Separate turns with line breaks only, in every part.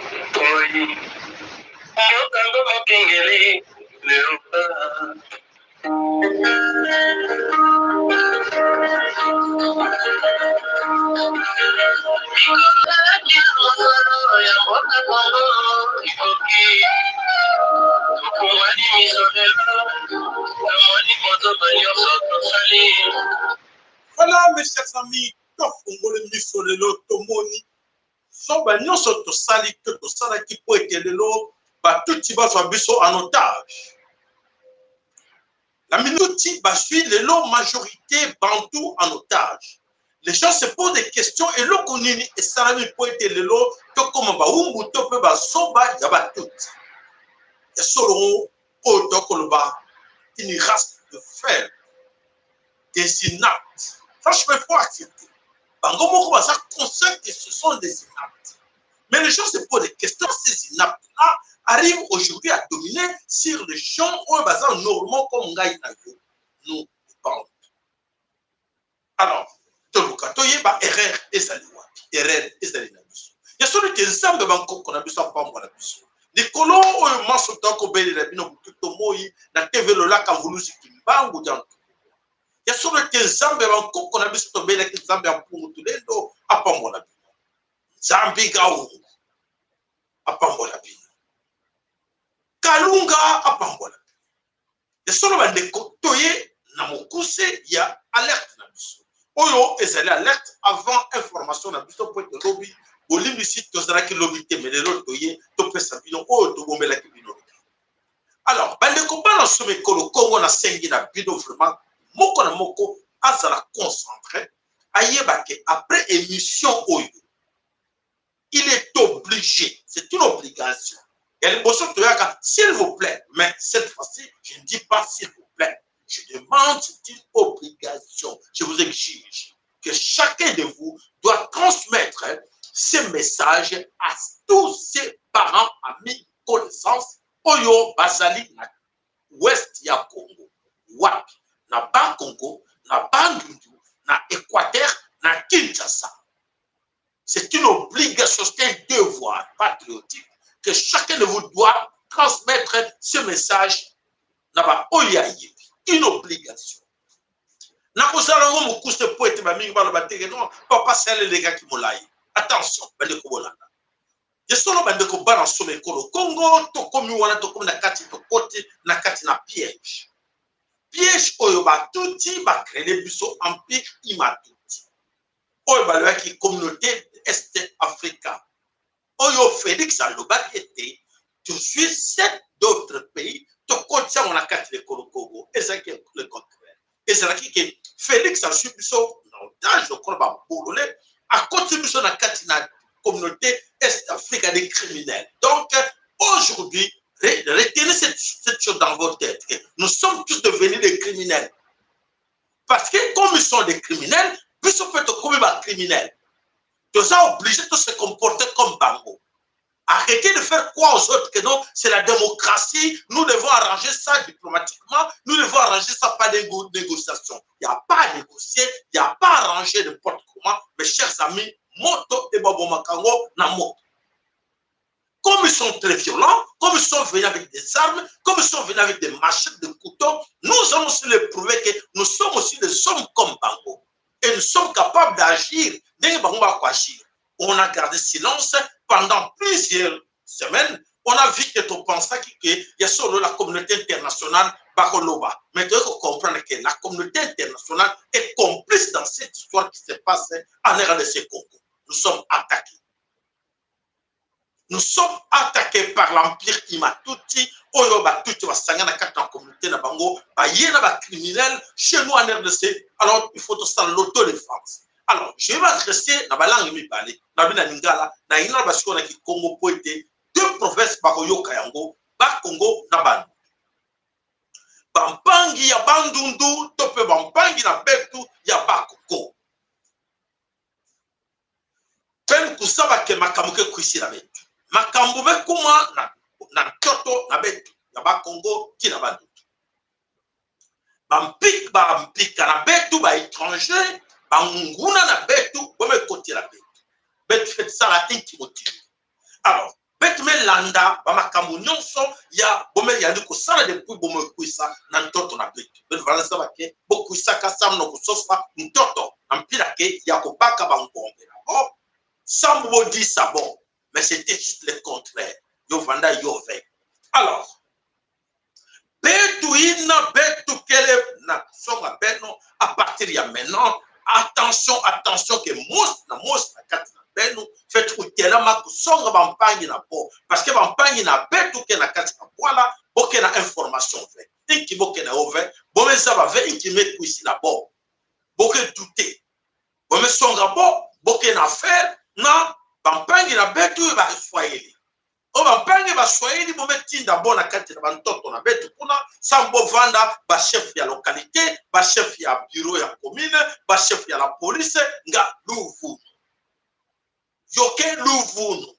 Oi, mboka ngo mokengeli leopard. Mokolo ya mboka Kongo ekoki, tofungwani miso lelo, tomoni bozoba nyonso tosali.
Voilà, mes chers amis, tofungoli miso lelo, tomoni zoba nyonso tosali to tosalaki mpo ete lelo batuti bazwa biso en otage. La minuti bazwi lelo majorité bantu en otage. Les gens se posent des questions, eloko nini esalami mpo ete lelo tokóma bawumbu to mpe bazoba ya batuti ya solo oyo tokoloba une race de faibles, des inaptes. Franchement, il faut accepter. Bango moko baza conscient que ce sont des inaptes. Mais les gens se posent des questions. Ces inaptes-là arrivent aujourd'hui à dominer sur les gens oyo baza normaux comme ngai na yo, nous les bandes. Alors, toluka toyeba erreur ezali wapi. Erreur ezali na biso. Ya solo ete Nzambe bankoko na biso apambola biso. Likolo oyo manso tokobelela bino butu to moi na TV Lolaka Mvuluzi Kimbangu Diantu. Ya solo ete Nzambe bankoko na biso tobelaki Nzambe ya mpungu tulendo apambola bino. Nzambe Gaungu apambola bino. Kalunga apambola bino. Ya solo bandeko, toye na mokuse ya alerte na biso. Oyo ezali alerte avant information na biso po ete lobi bolimbisi tozalaki lobi te, mais lelo toye topesa bino oyo tobombelaki bino. Alors bandeko bana somi ekolo Kongo, nasengi na bino vraiment moko na moko azala concentré, ayeba ke après émission oyo il est obligé, c'est une obligation. Ya liboso toyaka s'il vous plaît, mais cette fois-ci je ne dis pas s'il vous plaît, je demande, c'est une obligation. Je vous exige que chacun de vous doit transmettre ces messages à tous ses parents, amis, connaissances oyo bazali na ouest ya Congo, wapi na Bas-Congo, na Bandundu, na Équateur, na Kinshasa. C'est une obligation, c'est un devoir patriotique que chacun de vous doit transmettre ce message na ba oyo ayebi. Une obligation. Nakozala yango mokuse po ete bamingi baloba teke non, papa sala elekaki molai. Attention, bandeko bolanda. Ya solo bandeko bana solo ekolo Congo, tokomi wana, tokomi na kati, tokoti na kati na piège. Piège oyo batuti bacréer biso empire imatuti. Oyo balobaki communauté Est Africa. Oyo Félix alobaki ete tozwi sept d'autres pays tokoti yango na kati lekolo Congo. Ezalaki le contraire. Ezalaki ke Félix azwi biso na otage lokola babolole, akoti biso na kati na communauté Est Africa des criminels. Donc aujourd'hui, retenez cette chose dans votre tête. Nous sommes tous devenus des criminels. Parce que comme ils sont des criminels, biso peut être comme des criminels. Nous sommes obligés de se comporter comme bango. Arrêtez de faire croire aux autres que non, c'est la démocratie, nous devons arranger ça diplomatiquement, nous devons arranger ça par des négociations. Il n'y a pas à négocier, il n'y a pas à arranger n'importe comment. Mes chers amis, moto et Bobo Makango, na moto. Comme ils sont très violents, comme ils sont venus avec des armes, comme ils sont venus avec des machettes, des couteaux, nous allons aussi les prouver que nous sommes aussi des hommes comme Bango. Et nous sommes capables d'agir. Ndenge bango bakoagir. On a gardé silence pendant plusieurs semaines. On a vu que tu pensais qu'il y a solo la communauté internationale bakoloba. Mais tu dois comprendre que la communauté internationale est complice dans cette histoire qui se passe en RDC Congo. Nous sommes attaqués. Nous sommes attaqués par l'empire Imatuti, oyo batuti basanga na kati na communauté na bango, baye na ba criminels chez nous en RDC. Alors il faut tosala l'autodéfense. Alors je vais m'adresser na balangue mibale, na bina lingala, na ina basiko na kikongo po ete deux provinces bakoyoka yango, ba Congo na Bandundu. Bampangi ya Bandundu to pe bampangi na betu ya ba Congo. Pen kusaba ke makambo ke kwisi na betu. Makambo be kuma na ntoto na betu ya ba Congo ti na Bandundu. Bampik bampika na betu ba étranger, banguna na betu bome kotela betu. Betu fait sala inki motili. Alors Beti melanda bamakambo nyonso ya bomeyandi kosala depuis bomekwisa na ntoto na betu. Betu valansa bake bokwisaka sambu na kososa ntoto na mpila ke ya kobaka bangombe na bo sambu bodisa bo, mais c'était juste le contraire. Yo vanda yo ve. Alors betu ina betu kele na songa beno à partir ya maintenant. Attention, attention ke mos na mos na kati na beno fait kutelama kusonga bampangi na bo, parce que bampangi na betu ke na kati na bwala boke na information ve inki boke na ove bomeza ba ve inki mekwisi na bo boke douter bomesonga bo boke na affaire na bampangi na betu ba Swahili. Oyo bampangi baswahili bometinda bo na kati na bantoto na betu kuna sambo bovanda bachef ya localité, bachef ya bureau ya commune, bachef ya la police nga luvunu yoke luvunu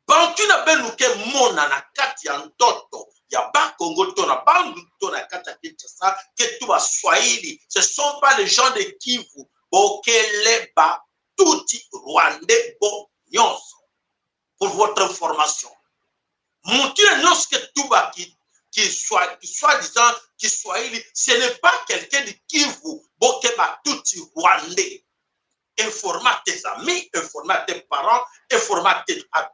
bantu na benu ke mona na kati ya ntoto ya Bakongo to na Bandu to na kati ya Kinshasa ke tu baswahili, ce sont pas les gens de Kivu. Bokele ba tuti rwandais bo nyonso. Pour votre information, mutu ya nyonso ke tuba qui soit qui soi-disant Kiswahili, ce n'est pas quelqu'un de Kivu. Bokeba tuti rwandais. Informe à tes amis, informe à tes parents, informe à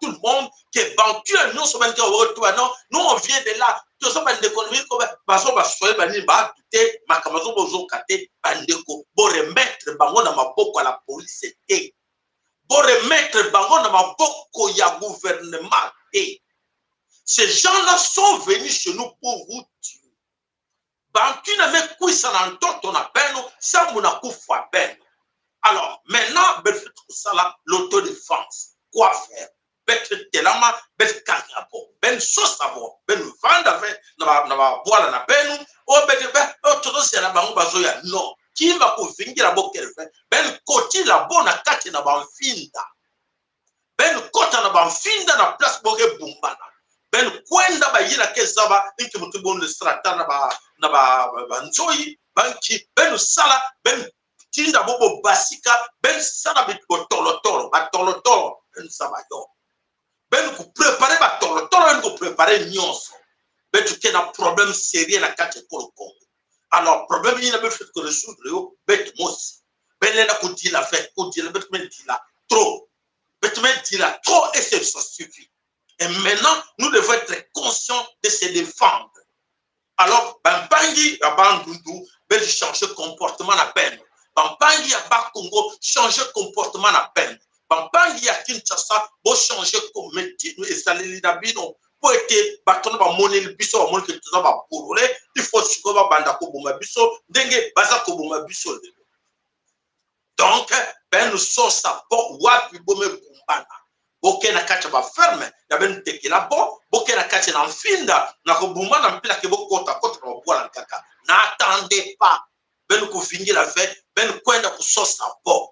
tout le monde que bantu ya nyonso bandika otuba non, nous on vient de là, toza bandeko na biso bazo baswahili banini baatu te makambo azo bozoka te bandeko boremettre bango na maboko ya la police te, boremettre bango na maboko ya gouvernement te. Ces gens-là sont venus chez nous pour vous tuer. Bantu na mekwisa na ntoto na beno sambu na kufa beno. Alors maintenant belfet kosala l'autodéfense. Quoi faire? Betre telama bet kanga bo ben sosa bo ben vanda ve na ba bwala na benu o bete be o tozosela bango bazoya non kimba kovingira bo kelve ben kotila bo na kati na bamfinda ben kota na bamfinda na place boke bumbana ben kwenda bayila ke zaba inki mutu bon strata na ba banzoi banki ben sala ben tinda bobo basika ben sala bitolotolo batolotolo ben saba yo ben ku préparer batolotolo ben ku préparer nyonso ben tu na problème sérieux na kati ekolo Congo. Alors problème ni na ben fait que résoudre yo ben mosi ben lenda ku dila fait ku dila ben men dila trop ben men dila trop et c'est ça suffit. Et maintenant nous devons être conscients de se défendre. Alors bampangi ya Bandundu ben changer comportement na peine, bampangi ya Bakongo changer comportement na peine, bampangi ya Kinshasa bo changer commettre ezaleli na bino po ete bato na bamoneli biso bamoni ke toza babolole. Il faut sikoyo babanda koboma biso ndenge baza koboma biso lelo. Donc ben sosa bo wapi bome bumbana boke na kati ya baferme ya benu tekela bo boke na kati na mfinda na kobumbana mpila ke bokota kota na babwala kaka. N'attendez pas benu kovingila ve benu kwenda kososa bo.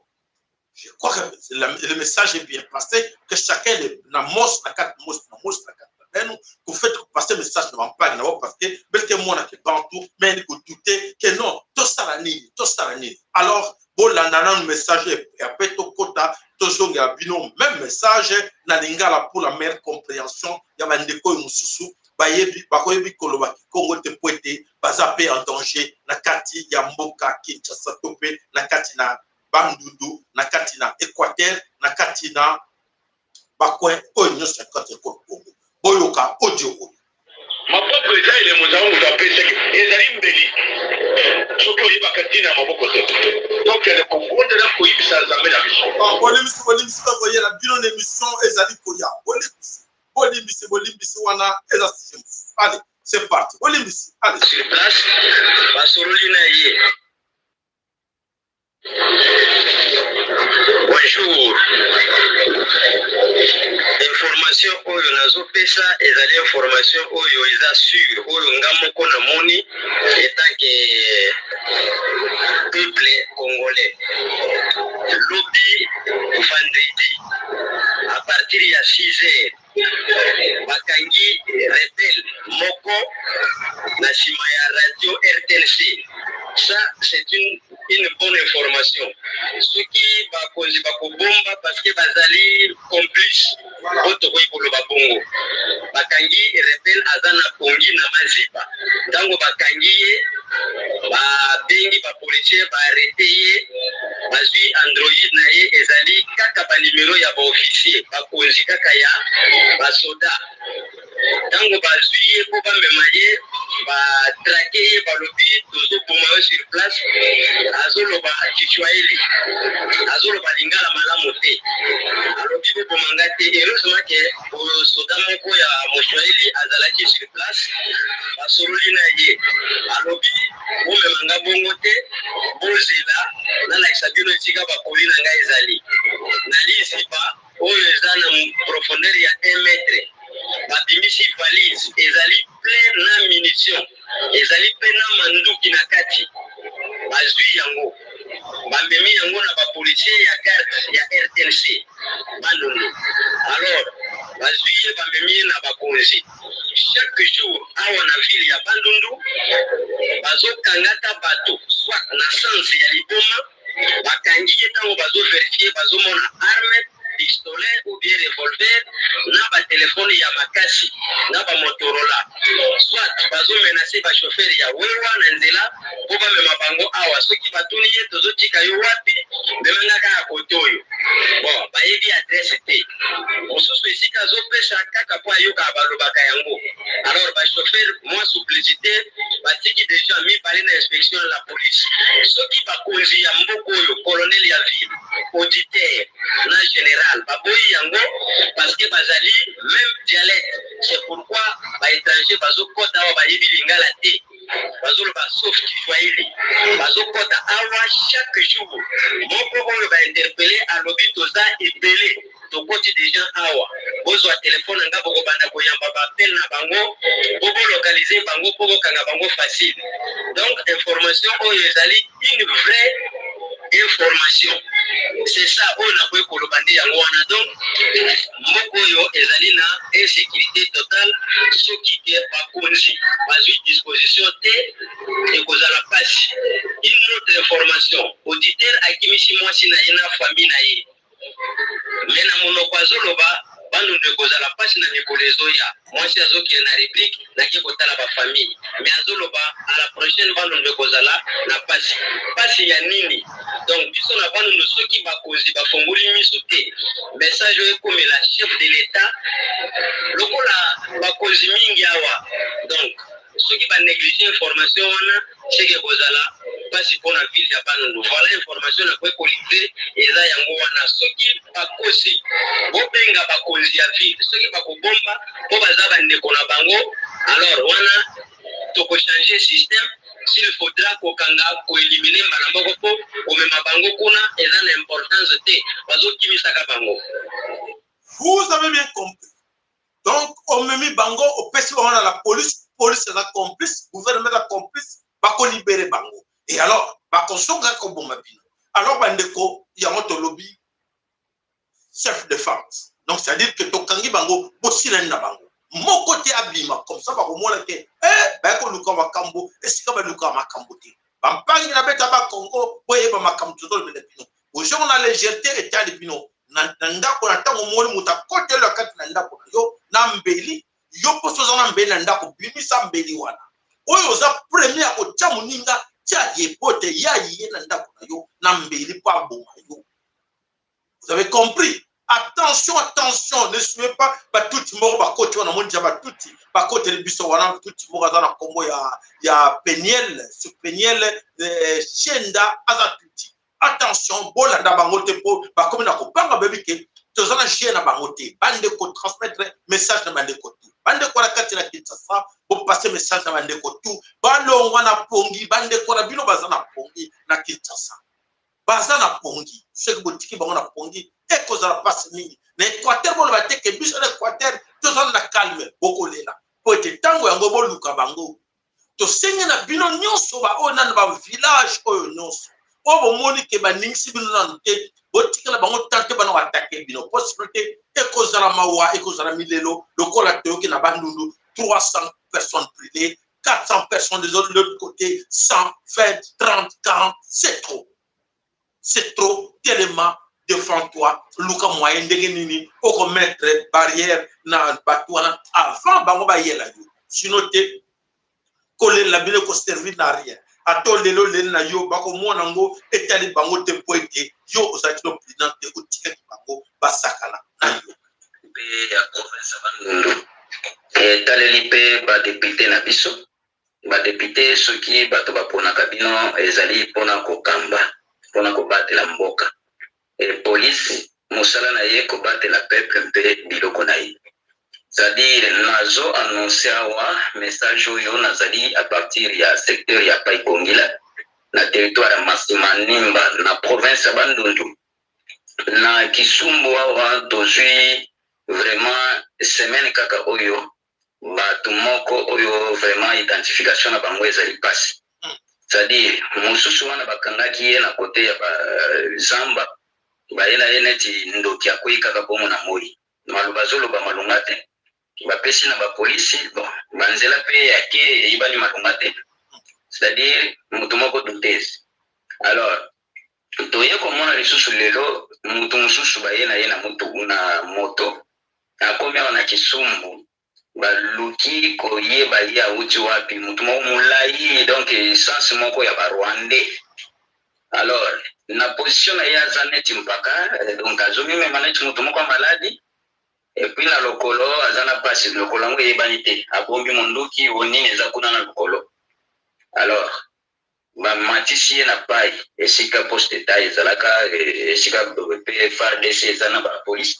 Je crois que le message est bien passé, que chacun na mos na kat mos na mos na kat benu ku fait passer message na bampangi na bo, parce que belke mona ke bantu mais ni ko douter que non tosala nini tosala nini. Alors bolanda nanu message et après tokota tozongela bino même message na lingala pour la meilleure compréhension ya bandeko oyo mosusu bayebi bakoyebi koloba kikongo te po ete baza pe en danger na kati ya mboka Kinshasa to pe na kati na Bandundu, na kati na Équateur, na kati na bacoin oyo nyonso ya kati ya Congo. Boyoka audio oyo.
Maboko eza elembo Nzambe moto apesaki, ezali mbeli soki oyebaka ntina ya maboko te. Tokende kobondela koyebisa Nzambe na biso.
Bolimbisi, bolimbisi, tokoyela bino na émission ezali koya. Bolimbisi, bolimbisi, bolimbisi wana eza sujet mosusu. Allez, c'est parti. Bolimbisi, allez.
Sur place, basololi na ye. Bonjour. Information oyo nazopesa ezali information oyo eza sûre, oyo nga moko namoni etant que peuple congolais. Lobi vendredi à partir ya 6 heures bakangi rebelle moko na nsima ya radio RTNC. Ça c'est une bonne information. Soki bakonzi bakobomba parce que bazali complice, oyo tokoki koloba bongo. Aza na pongi na maziba. Ntango bakangi ye, babengi ba policier, ba arrete ye, bazwi android na ye, ezali kaka ba numero ya ba officier, bakonzi kaka ya basoda. Ntango bazwi ye mpo bamema ye, batrake ye, balobi tozoboma yo sur place. Azoloba Kiswahili, azoloba Lingala malamu te, alobi boboma nga te. Heureusement ke soda moko ya Moswahili azalaki sur place, basololi na ye, alobi bomema nga bongo te, bozela nalakisa bino esika bakoli na ngai ezali na liziba oyo eza na profondeur ya 1 mètre. Babimisi valise, ezali plein na munition, ezali mpe na manduki na kati. Bazwi yango, bamemi yango na bapolicier ya garde ya RTNC Bandundu. Alors bazwi ye, bamemi ye na bakonzi. Chaque jour awa na ville ya Bandundu bazokangata bato, soit na sens ya liboma, bakangi ye, ntango bazoverifie, bazomona arme, pistolet ou bien revolver na batelefone ya makasi na bamotorola, soit bazomenace bachauffeur ya wewa na nzela mpo bamema bango awa. Soki batuni ye: "Tozotika yo wapi?" "Memanga kaka kote oyo." Bon, bayebi adresse te. Mosusu esika azopesa kaka mpo ayokaka balobaka yango. Alors bachauffeur, mwa simplicité, batiki deja mibale na inspection ya la police. Soki bakonzi ya mboka oyo, colonel ya ville, auditeur na général, baboyi yango parce que bazali même dialecte. C'est pourquoi baétranger bazokɔta awa, bayebi Lingala te, bazoloba sauf Kiswahili, bazokɔta awa chaque jour. Moko oyo bainterpele alobi: "Toza ebele, tokoti deja awa, bozwa telefone na nga, bokobanda koyamba baappel na bango po bolokalize bango, mpo bokanga bango facile." Donc information oyo ezali une vraie information, c'est ça oyo nakoki koloba nde yango wana. Donc mboka oyo ezali na insécurité totale. Soki ke bakonzi bazwi disposition te, ekozala mpasi. Une autre information: auditeur akimisi mwasi na ye na famille na ye, me na monoko azoloba Bandundu ekozala mpasi na mikolo ezoya. Mwasi azokende na réplique: "Nake kotala bafamille." Me azoloba à la prochaine Bandundu ekozala na mpasi. Mpasi ya nini? Donc biso na Bandundu, soki bakonzi bafongoli miso te, message oyo ekomela chef de l'État lokola bakonzi mingi awa. Donc soki banéglige information wana, seke kozala mpasi mpona ville ya Bandundu. Voilà, information nakoki kolivre eza yango wana. Soki bakosi, bobenga bakonzi ya ville. Soki bakobomba mpo baza bandeko na bango, alors wana tokochange système. S'il faudra kokanga, koélimine mbala moko, mpo komema bango kuna eza na importance te, bazokimisaka bango.
Vous avez bien compris. Donc omemi bango, opesi bango na la police, police eza complice, gouvernement eza complice, bakolibere bango et alors bakozonga koboma bino. Alors bandeko, yango tolobi self défense. Donc c'est à dire que tokangi bango, bosilani na bango, moko te abima. Comme ça bakomona te eh, baya koluka makambo esika balukaka makambo te. Bampangi na beta bakongo, boyeba makambo tozolobela bino. Bozongo na légèreté etali bino na ndako. Na ntango omoni moto akotela kati na ndako na yo na mbeli, yo mposo oza na mbeli na ndako, bimisa mbeli wana. Oyo oza premier ya kotia moninga, tia ye po te ya ye na ndako na yo na mbeli mpo aboma yo. Vous avez compris? Attention, attention, ne suivez pas batuti moko bakoti wana. Moni ja batuti bakoteli biso wana. Tuti moko aza na nkombo ya Peniel, sur Peniel Shenda, aza tuti. Attention, bolanda bango te, mpo bakomi na kobanga, bayebi ke toza na jeu na bango te. Bandeko, transmettre message na bandeko tu, bandeko na kati na Kinshasa, bopase message na bandeko tu, balongwa na pongi. Bandeko na bino baza na pongi na Kinshasa, baza na pongi. Soki botiki bango na pongi, ekozala mpasi mingi. Na Équateur, boloba te ke biso na Équateur tozala na calme, bokolela po ete ntango yango boluka bango. Tosengi na bino nyonso baoyo nano bavillage oyo nyonso oyo bomoni ke baningisi bino nano te, botikala bango tante bana batake bino possible te. Ekozala mawa, ekozala milelo lokola toyoki na Bandundu, 300 personnes brûlées, 400 personnes de l'autre côté, 100, 20, 30, 40. C'est trop, c'est trop. Tellement défends-toi, luka moyen ndenge nini okomettre barrière na bato wana avant bango bayela yo. Sinon te, kolela bino ekoservir na rien. Ata oleli oleli na yo, bakomona yango etali bango te mpo ete yo ozalaki no prudent te, otikaki bango basakana na yo.
Mpe ya province ya Bandundu etaleli mpe ba depute na biso. Ba depute soki bato baponaka bino ezali mpona kokamba, mpona kobatela mboka. Et police mosala na ye kobatela peuple mpe biloko na ye. C'est-à-dire nazo annoncer awa message oyo nazali à partir ya secteur ya Paikongila na territoire ya Masimanimba na province ya Bandundu na Kisumbu awa tozui vraiment semaine kaka oyo Batu moko oyo vraiment identification na bango ezali pasi. C'est à dire mosusu wana bakangaki ye na cote ya ba zamba bayela ye neti ndoki akweyi kaka bongo na moyi. Maloba azoloba malonga te. Bapesi na ba polisi bon ba nzela pe ya ke eyebani malonga te. C'est à dire moto moko douteuse. Alors toye komona lisusu lelo mutu mosusu baye na ye na mutu na moto Akomi awa na Kisumbu baluki koyeba ye awuti wapi, mutu moko mulayi donc sens moko ya ba rwandais. Alors na position na ye aza neti mpaka donc azomimema neti mutu moko ya maladi et puis na lokolo aza na pasi, lokolo yango eyebani te, abombi munduki o nini eza kuna na lokolo. Alors Ba matisi ye na payi esika poste d'etat ezalaka esika pe FARDC eza na ba police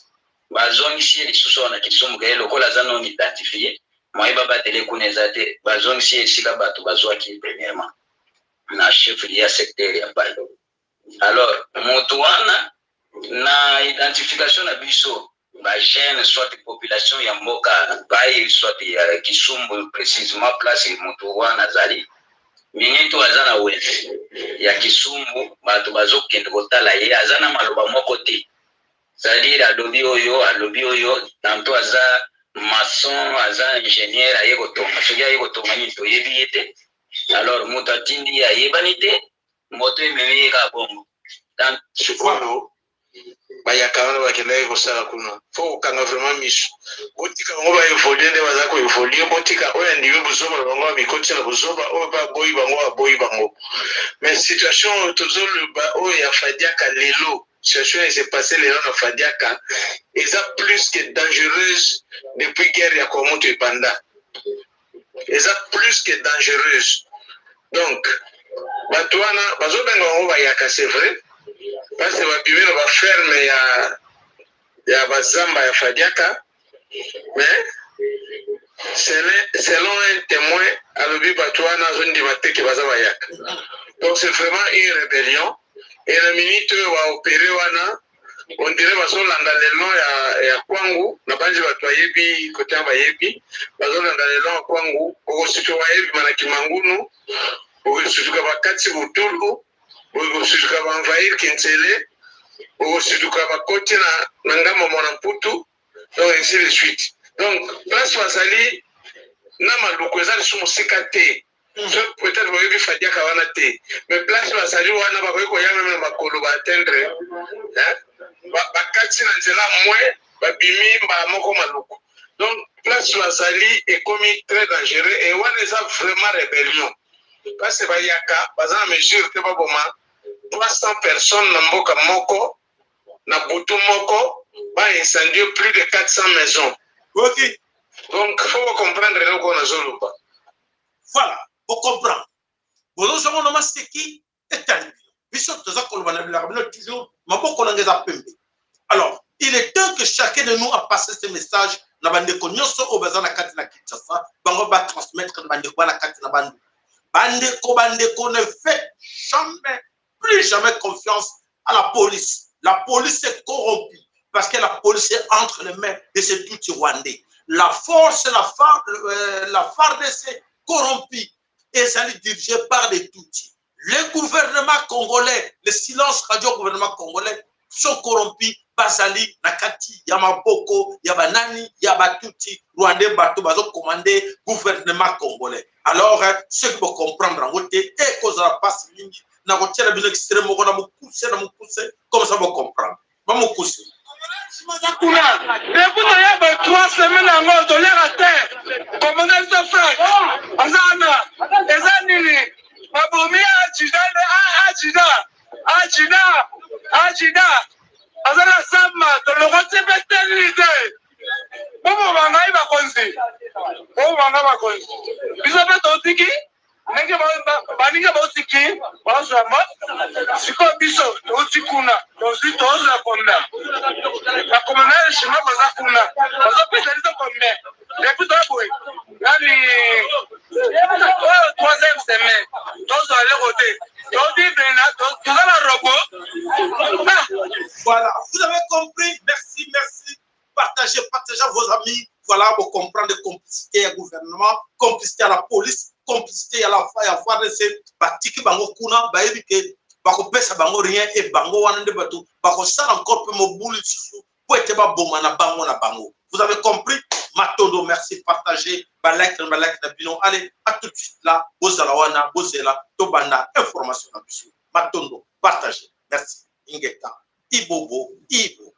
ba zongisi ye lisusu awa na Kisumu ke lokola aza non identifie moyen ba batela ye kuna eza te ba zongisi ye esika batu ba zuaki ye premièrement na chef lieu ya secteur ya payi alors mutu wana na identification na biso ba jeunes soit population ya mboka payi soit ya Kisumbu precisement place mutu wana azali minute oyo aza na wenze ya Kisumbu bato bazokende kotala ye aza na maloba moko te c'est-à-dire alobi oyo alobi oyo tanto aza maçon aza ingénieur aye kotonga soki aye kotonga nini toyebi ye te alors moto atindi ye ayebani te moto ememi ye kaka bongo.
Sikoyo bayaka wana bakendaki kosala kuna fo kokanga vraiment misu botika bango ba evolue nde baza ko evolue botika oyo andimi buzoba na bango amikotisa na buzoba oyo pe aboyi bango aboyi bango mais situation oyo tozoloba oyo ya fadiaka lelo situation ese passe lelo na fadiaka eza plus que dangereuse depuis guerre ya kwamutu ebanda eza plus que dangereuse donc bato wana bazobenga bango bayaka c'est vrai parce que babimi na baferme ya ya bazamba ya fadiaka mais selon un témoin alobi bato wana azondima te ke baza bayaka donc c'est vraiment une rébellion et na minute oyo baopere wana on dirait bazolanda le long ya, ya kwangu na banzi bato bayebi kote ya bayebi bazolanda le long ya kwangu okosutuka bayebima na kimangunu okosutuka bakati butulu okosutuka baenvahir kinsele okosutuka bakoti na, na ngambo mwana mputu donc ainsi de suite donc place bazali na maluku eza lisusu mosika te soki peut-être boyebi fadiaka wana te mais place bazali wana bakoki koya meme na makolo ba atteindre bakati na nzela moins babimi mbala moko maluku donc place bazali ekomi très dangereux et wana eza vraiment rébellion parce que bayaka baza na mesure te baboma 300 personnes na mboka moko na butu moko ba incendie plus de 400 maisons
okay.
Donc faut comprendre eloko nazoloba.
Voilà, bo comprendre. Bozo zongo na maseki etali bino. Biso toza koloba na bilaka bino toujours maboko na nga eza pembe. Alors, il est temps que chacun de nous a passé ce message na bandeko nyonso oyo baza na kati na Kinshasa, bango ba transmettre na bandeko ba na kati na Bandundu. Bandeko, bandeko, ne faites jamais, plus jamais confiance à la police. La police est corrompue parce que la police est entre les mains de ces Tutsis rwandais. La force, la, far, la FARDC corrompue ezali dirigée par des Tutsis. Le gouvernement congolais, le silence radio gouvernement congolais sont corrompus bazali na kati ya maboko ya banani ya batutsi rwandais bato bazo commander gouvernement congolais. Alors soki bo comprendre yango te ekozala mpasi mingi na kotiela bino extrait moko na mokuse na mokuse comme ça bo comprendre ba mokuse.
Kuna depuis toya ba 3 semaines yango toliaka te komona biso frère.
Batie mpe te nini te. Boboma ngai bakonzi, boboma ngai bakonzi. Biso mpe totiki ndenge baninga baotiki bazwa ma sikoyo biso touti kuna tozwi tozwa combien bakomanda ya chinois baza kuna bazopesa biso combien depuis toya boye nani oyo troisième semaine tozwa eloko te tovivre na toza na robo.
Voilà, vous avez compris. Merci, merci. Partagez, partagez à vos amis. Voilà, vous comprendre complicité ya gouvernement, complicité à la police, complicité à la ya FARDC. Batiki bango kuna, bayebi ke bakopesa bango rien et bango wana nde bato bakosala encore mpe mobulu lisusu po ete baboma na bango na bango. Vous avez compris? Matondo, merci, partagez, ba like na ba like na bino. Allez, à tout de suite là, bozala wana, bozela, tobanda information na biso. Matondo, partagez. Merci. Ingeta. Ibobo, Ibobo.